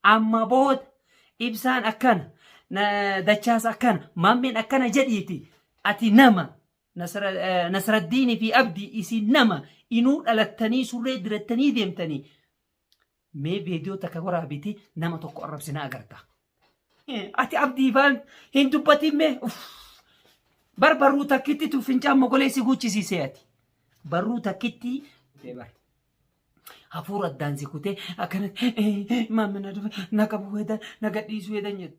Amma booda ibsaan akkana, dachaas akkana, maammeen akkana jedhiiti. Ati nama Nasraddiinii fi Abdii isin nama inuu dhalattanii surree dirattanii deemtanii mee viidiyoo takka waraabiti nama tokko arrabsina agarta. Ati Abdii faan hin dubbatin mee bar barruu takkitti tu fincaan mogolee si guuchisiisee ati barruu takkitti bar. Hafuura addaan si kutee akkana maamina dhufe na qabu hedan na gadhiisuu hedan jette.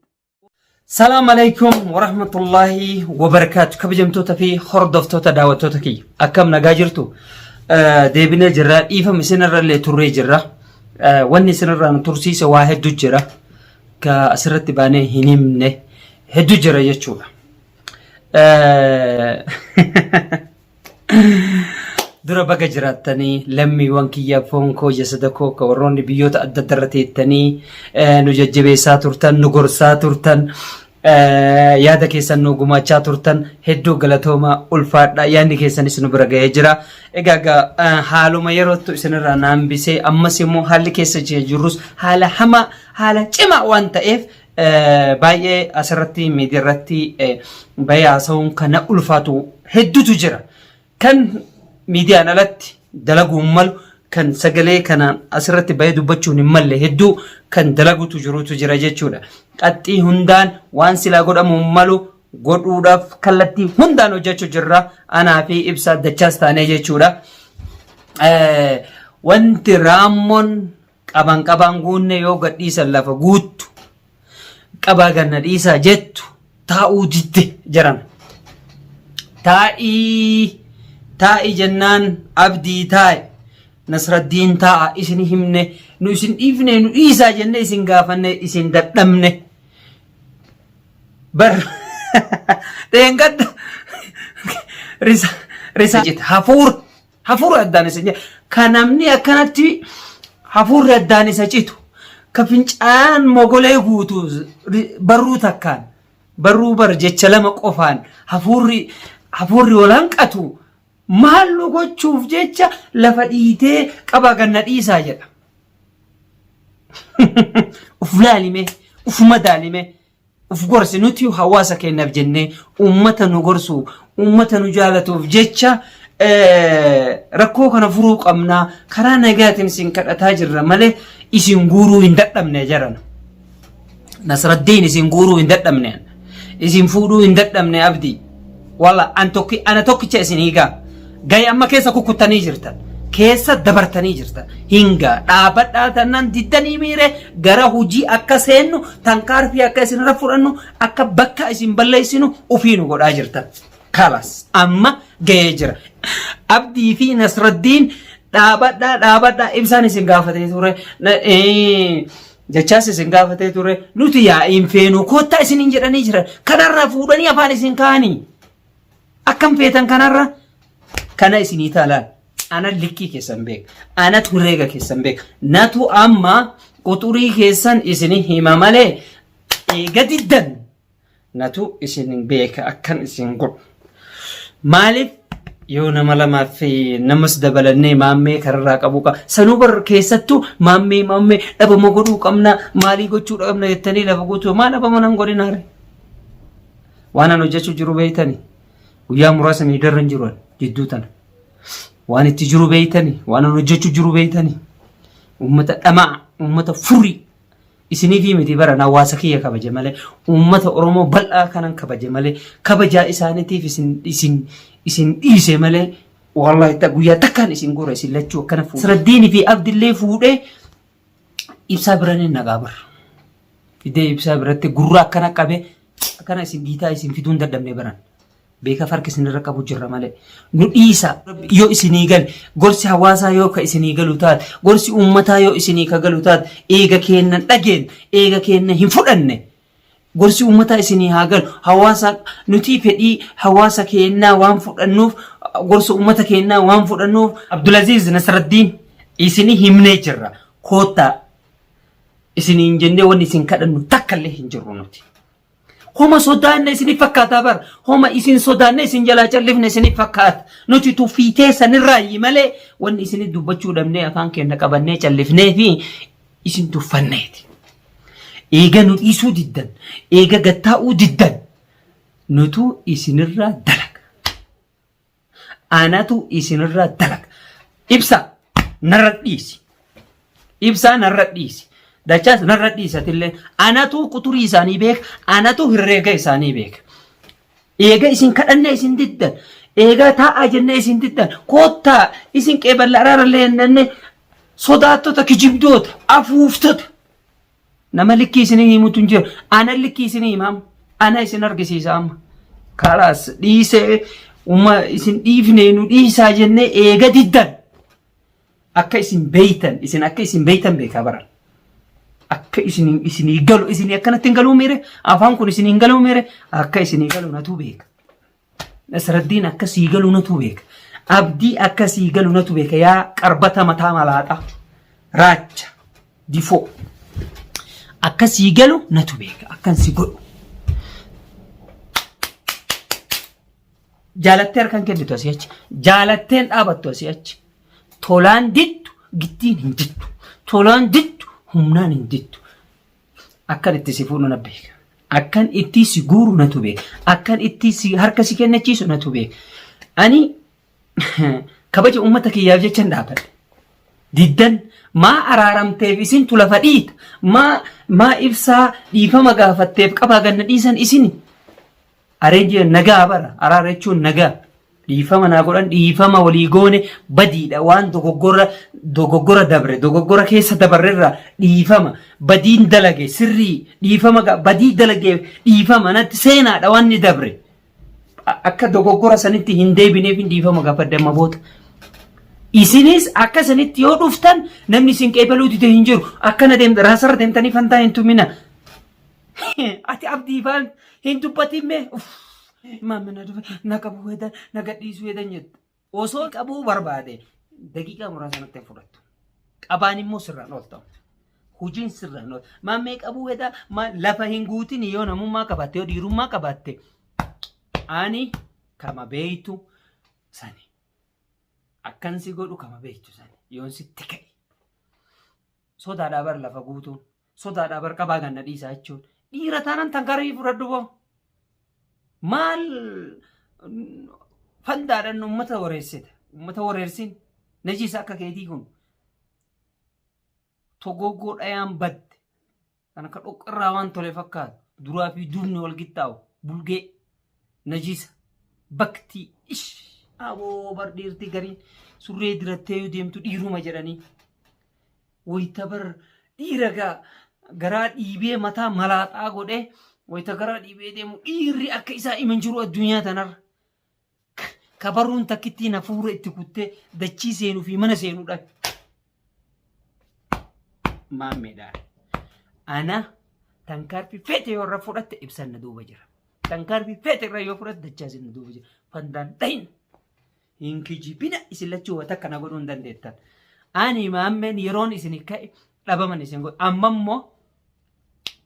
Salaam alaikum warahmatullahi wabarakaatu kabajamtoota fi hordoftoota daawwattoota kiyya akkam nagaa jirtu deebinee jirra dhiifama isinirra illee turree jirra wanni isinirraa nu tursiise waa hedduu jira ka asirratti baanee hin himne hedduu jira jechuudha. Dura baga jiraattanii lammiiwwan kiyya foon koo jasada koo ka warroonni biyyoota adda adda irra teettanii nu jajjabeessaa turtan nu gorsaa turtan yaada keessan nu gumaachaa turtan hedduu galatoomaa ulfaadha yaadni keessanis nu bira ga'ee jira. Egaa egaa haaluma yerootti isinirraa naambisee ammas immoo haalli keessa jirrus haala hamaa haala cimaa waan ta'eef Baay'ee asirratti miidiyaa irratti bahee haasa'uun kana ulfaatu hedduutu jira. Kan miidiyaan alatti dalaguun malu kan sagalee kanaan asirratti bahee dubbachuun hin malle hedduu kan dalagutu jirutu jira jechuudha. Qaxxii hundaan waan silaa godhamuun malu godhuudhaaf kallattii hundaan hojjechuu jirra. Anaa fi ibsaa dachaas taanee jechuudha. Wanti raammoon Qaban qabaan guunne yoo gadhiisan lafa guuttu qabaa ganna dhiisaa jettu taa'uu didde jedhama. Taa'ii taa'i jennaan abdii taa'e Nasraddiin taa'a isin himne nu isin dhiifne nu dhiisaa jenne isin gaafanne isin dadhabne. Bar dheengadda risa risa jette hafuura Hafuurri addaan isa ka namni akkanatti hafuurri addaan isa citu ka fincaan mogolee guutu barruu takkaan barruu bar jecha lama qofaan hafuurri hafuurri wal hanqatu maal nu gochuuf jecha lafa dhiitee qabaa ganna dhiisaa jedha. Uf laalimee uf madaalimee Uf gorsi nuti hawaasa keenyaaf jennee uummata nu gorsu uummata nu jaalatuuf jecha rakkoo kana furuu qabnaa karaa nagaatiin isin kadhataa jirra malee isin guuruu hin dadhabne jedhan. Nasraddiin isin guuruu hin dadhabne isin fuudhuu hin dadhabne abdii. Walla an tokki ana tokkicha isin hiigaa. Gahee amma keessa kukkuttanii jirtan. Keessa dabartanii jirtan. Hingaa dhaabadhaa tannaan diddanii miire gara hojii akka seennu tankaarfii akka isinirra fudhannu akka bakka isin balleessinu ofii nu godhaa jirtan. Kalas amma gahee jira. Abdii fi Nasraddiin dhaabadhaa dhaabadhaa ibsaan isin gaafatee ture. Jechaas isin gaafatee ture. Nuti yaa'iin feenu kottaa isiniin jedhanii jiran. Kanarraa fuudhanii afaan isin kaa'anii. Akkam feetan kanarra kana isinii taalaan. Ana likkii keessan beeka. Anatu herreega keessan beeka. Natu amma quxurii keessan isin hima malee eega diddan natu isin beeka akkan isin godhu. Maaliif yoo nama lamaa fi namas dabalannee maammee kararraa qabuu qaba. Sanuu bar keessattuu maammee maammee dhabama godhuu qabna maalii gochuu qabna jettanii lafa guutuu maa dhabama nan godhinaare. Waan an hojjechuu jiru beeytani. Guyyaa muraasa miidiyaarra hin jiru jidduu tana. Waan itti jiru beeytani. Waan an hojjechuu jiru beeytani. Uummata dhamaa, uummata furrii. Isiniifii miti bara hawaasa kiyya kabaje malee uummata Oromoo bal'aa kanan kabaje malee kabajaa isaaniitiif isin isin isin dhiise malee wallahi ta guyyaa takkaan isin gora isin lachuu akkana fuudhe. Nasraddiinii fi Abdillee fuudhee ibsaa bira ni naqaa bara. Fidee ibsaa biratti gurra akkana qabee akkana isin dhiitaa isin fiduu hin dadhabne baran. Beeka farki isinirra qabu jirra malee. Nu dhiisa yoo isinii gale gorsi hawaasaa yoo ka isinii galu taate gorsi uummataa yoo isinii ka galu taate eega keenna dhageen eega keenna hin fudhanne gorsi uummataa isinii haa galu hawaasa nuti fedhii hawaasa keennaa waan fudhannuuf gorsa uummata keennaa waan fudhannuuf Abdulaziz Nasraddiin isinii himnee jirra koottaa isiniin jennee wanni isin kadhannu takka illee hin jirru nuti. Homa sodaanne isinif fakkaataa bar. Homa isin sodaanne isin jalaa callifne isinif fakkaata. Nuti tuffii teessanirraayyi malee wanni isinit dubbachuu dhabnee afaan keenya qabannee callifnee fi isin tuffanneeti. Eega nu dhiisuu diddan, eega gattaa'uu diddan, nutu isinirraa dalaga. Anatu isinirraa dalaga. Ibsa narra dhiisi. Ibsaa narra dhiisi. Dachaas narra dhiisi atillee. Anatu quturii isaanii beeka. Anatu herreega isaanii beeka. Eega isin kadhanne isin diddan. Eega taa'aa jenne isin diddan. Koottaa isin qeeballa araarallee jennee sodaattota kijibdoota afuuftota. Nama likkii isinii himutu hin jiru. Ana likkii isinii himaam. Ana isin argisiisa amma. Kalaas dhiisee uma isin dhiifne nu dhiisaa jennee eega diddan. Akka isin beeytan isin akka isin beeytan beekaa baran. Akka isin isinii galu isinii akkanatti hin galuu miire afaan kun isinii hin galuu miire akka isinii galu natu beeka. Nasraddiin akka sii galu natu beeka. Abdii akka sii galu natu beeka yaa qarbata mataa malaaxaa raacha difoo. Akka sii galu natu beeka akkan si godhu. Jaalattee harkaan kennitu asii achi. Jaalatteen dhaabattu asii achi. Tolaan dittu gittiin hin dittu. Tolaan dittu humnaan hin dittu. Akkan itti si fuudhu na beeka. Akkan itti si guuru natu beeka. Akkan itti si harka si kennachiisu natu beeka. Ani kabaja uummata kiyyaaf jecha hin dhaabadhe. Diddan maa araaramteef isintu lafa dhiita. Maa maa ibsaa dhiifama gaafatteef qabaa ganna dhiisan isini. Areenji nagaa bara araara jechuun nagaa. Dhiifama naa godhan dhiifama walii goone badiidha waan dogoggora dogoggora dabre dogoggora keessa dabarrerra dhiifama badiin dalage sirrii dhiifama badii dalage dhiifama natti seenaadha waan ni dabre akka dogoggora sanitti hin deebineef hin dhiifama gaafadhe amma booda. Isinis akka sanitti yoo dhuftan namni isin qeebaluu dide hin jiru akkana deemta raasarra deemtanii fantaa hin tumina. Ati abdii faan hin dubbatin mee. Maammi na dhufe na qabuu hedan na gadhiisuu hedan jette. Osoo qabuu barbaade daqiiqaa muraasa natti hin fudhattu. Qabaan immoo sirraan oolta. Hojiin sirraan oolta. Maammee qabuu hedaa lafa hin guutin yoo namummaa qabaatte yoo dhiirummaa qabaatte ani kama beeytu sani. Akkan si godhu kama beektu sani yoon sitti ka'e. Sodaadhaa bar lafa guutuun. Sodaadhaa bar qabaa ganna dhiisaa jechuun. Dhiira taanaan tankarii fudhadhu boo. Maal fandaadhaan uummata wareessita. Uummata wareersin. Najisa akka keetii kun. Togoggoo dhayaan badde. Kan akka dhoqqirraa waan tole fakkaatu. Duraa fi duubni wal qixxaawu. Bulgee. Najisa. Baktii. Ish. Aboo bar dhiirti gariin surree dirattee yoo deemtu dhiiruma jedhanii. Wayita bar dhiira gaa garaa dhiibee mataa malaaxaa godhee wayita garaa dhiibee deemu dhiirri akka isaa iman jiru addunyaa tanarra. Kabarruun takkittiin hafuura itti kuttee dachii seenuu fi mana seenuu dhabe. Maammeedhaan. Ana tankaarfii feete yoo irra fudhatte ibsan na duuba jira. Tankaarfii feete irra yoo fudhatte dachaasin na duuba jira. Fandaan dhahin. Hin kijibina isin lachuu waa takka na godhuu hin dandeettan. Ani maammeen yeroon isin ka'e dhabaman isin godhu. Amma immoo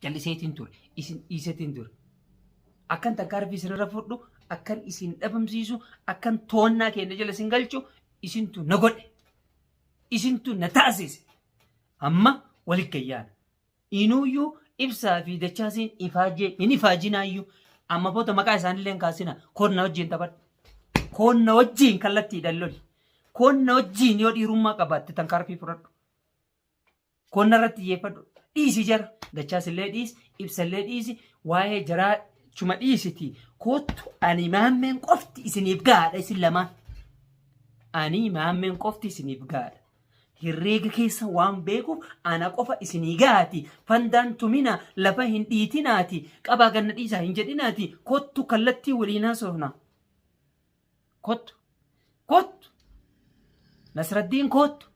jalliseetiin ture. Isin dhiiseetiin ture. Akkan tankaarfii isinirra fudhu, akkan isin dhabamsiisu, akkan to'annaa keenya jala isin galchu isintu na godhe. Isintu na taasise. Amma walitti gayyaana. Inuuyyuu ibsaa fi dachaasiin ifaajee hin ifaajinaayyuu. Amma booda maqaa isaanillee hin kaasina. Koonna wajjin taphadhu. Koonna wajjin kallattiidhaan loli. Koonna wajjin yoo dhiirummaa qabaatte tankaarfii fudhadhu. Koonna irratti xiyyeeffadhu. Dhiisi jara. Dachaas illee dhiisi, ibsa illee dhiisi, waa'ee jaraa chuma dhiisiti. Koottu ani maammeen qofti isiniif gahaadha isin lamaan. Ani maammeen qofti isiniif gahaadha. Herreega keessa waan beekuuf ana qofa isinii gahaati. Fandaan tumina lafa hin dhiitinaati. Qabaa ganna dhiisaa hin jedhinaati. Kottu kallattii waliin haasofna. Kottu. Kottu. Nasraddiin kottu.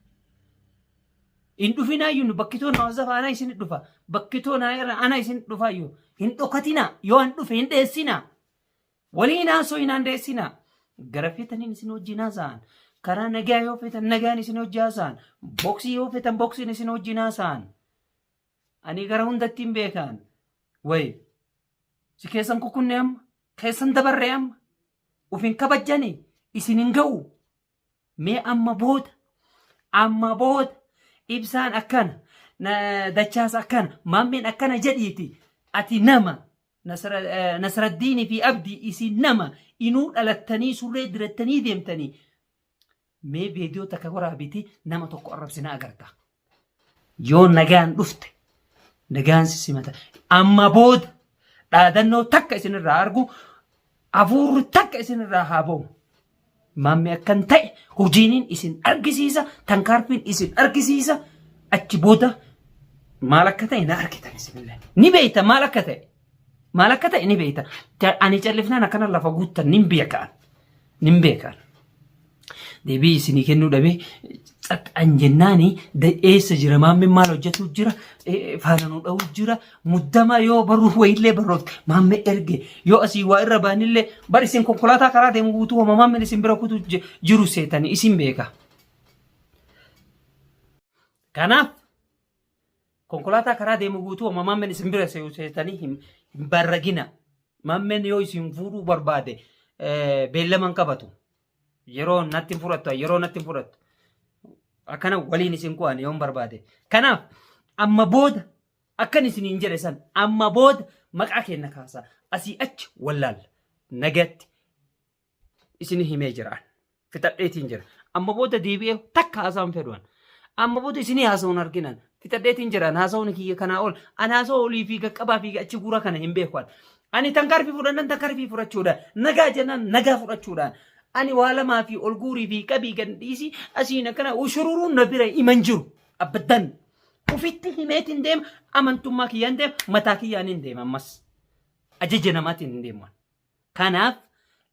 Hin dhufinaayyuu nu bakkitoo na wazafa ana isin dhufa. Bakkitoo na irra ana isin dhufaayyuu. Hin dhokatinaa. Yoo an dhufe hin dheessinaa. Waliin haasoo hin dheessinaa. Gara feetaniin isin wajjin haasa'an. Karaa nagaa yoo feetan nagaan isin wajjin haasa'an. Boksii yoo feetan boksiin isin wajjin haasa'an. Ani gara hundatti hin beekan. Wayi. Si keessan kukkunne amma. Keessan dabarree amma. Uf hin kabajjani. Isin hin ga'u. Mee amma booda. Amma booda. Ibsaan akkana. Dachaas akkana, Maammeen akkana jedhiiti. Ati nama Nasraddiinii fi Abdii isin nama inuu dhalattanii surree dirattanii deemtanii mee veediyoo takka waraabiti nama tokko arrabsina agarta. Yoo nagaan dhufte nagaan si simata. Amma booda dhaadannoo takka isinirraa argu hafuurri takka isinirraa haa ba'u. Maammee akkan ta'e hojiiniin isin argisiisa, tankaarfiin isin argisiisa. Achi booda maal akka ta'e na argitan isinillee. Ni beekta maal akka ta'e. Maal akka ta'e ni beekta. Ani callifnaan akkana lafa guuttan nin beekaan. Nin beekaan. Deebii isinii kennuu dhabee xaxxan jennaani eessa jira maammeen maal hojjetuu jira faana nu dha'uu jira muddama yoo barruu wayiillee barroofte maammee erge yoo asii waa irra baanillee bar isin konkolaataa karaa deemu guutuu homa maammeen isin bira kutuu jiru seetanii isin beeka. Kanaaf konkolaataa karaa deemu guutuu homa maammeen isin bira seetanii hin barragina. Maammeen yoo isin fuudhuu barbaade beellama hin qabatu. Yeroo natti hin fudhattu yeroo natti hin fudhattu. Akkana waliin isin ku'an yoon barbaade. Kanaaf amma booda akkan isiniin jedhe san amma booda maqaa keenna kaasaa asii achi wallaalla nagatti isin himee jiraan. Fixadheetiin jira. Amma booda deebi'ee takka haasa'an fedhuan. Amma booda isinii haasa'uun arginan. Fixadheetiin jiraan haasa'uun kiyya kanaa ol. An haasa'u olii fi qaqqabaa fi achi guuraa kana hin beeku. Ani tankaarfii fudhannan tankaarfii fudhachuudhaan nagaa jennaan nagaa fudhachuudhaan ani waa lamaa fi ol guurii fi qabii gad dhiisii asiin akkana shururuun na bira himan jiru. Abbadan ofitti himeetiin deema amantummaa kiyyaan deema mataa kiyyaan hin deema ammas. Ajaja namaatiin hin deemu. Kanaaf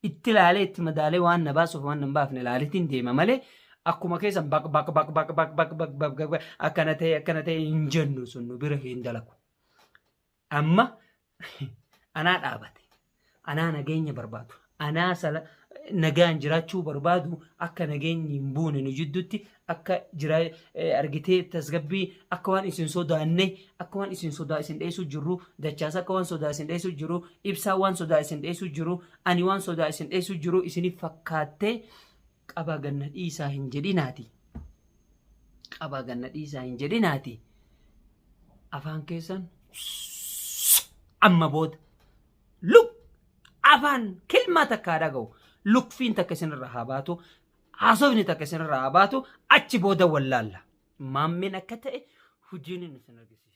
itti ilaalee itti madaalee waan na baasuuf waan na hin baafne ilaaleetiin deema malee akkuma keessan baq baq baq baq baq baq baq baq baq baq akkana ta'e akkana ta'e hin jennu sun nu bira hin dalagu. Amma anaa dhaabate anaa nageenya barbaadu anaa sala nagaan jiraachuu barbaadu akka nageenyi hin buune nu jidduutti akka jira argitee tasgabbii akka waan isin sodaanne akka waan isin sodaa isin dheessuu jirru dachaas akka waan sodaa isin dheessuu jiru ibsaa waan sodaa isin dheessuu jiru ani waan sodaa isin dheessuu jiru isiniif fakkaattee qabaa ganna dhiisaa hin jedhinaati qabaa ganna dhiisaa hin jedhinaati afaan keessan amma booda luk afaan kilmaa takka haa dhaga'u lukfiin takka isinirra haa baatu haasofni takka isinirraa haa baatu achi booda wallaalla. Maammeen akka ta'e hojiin inni isin argisiisa.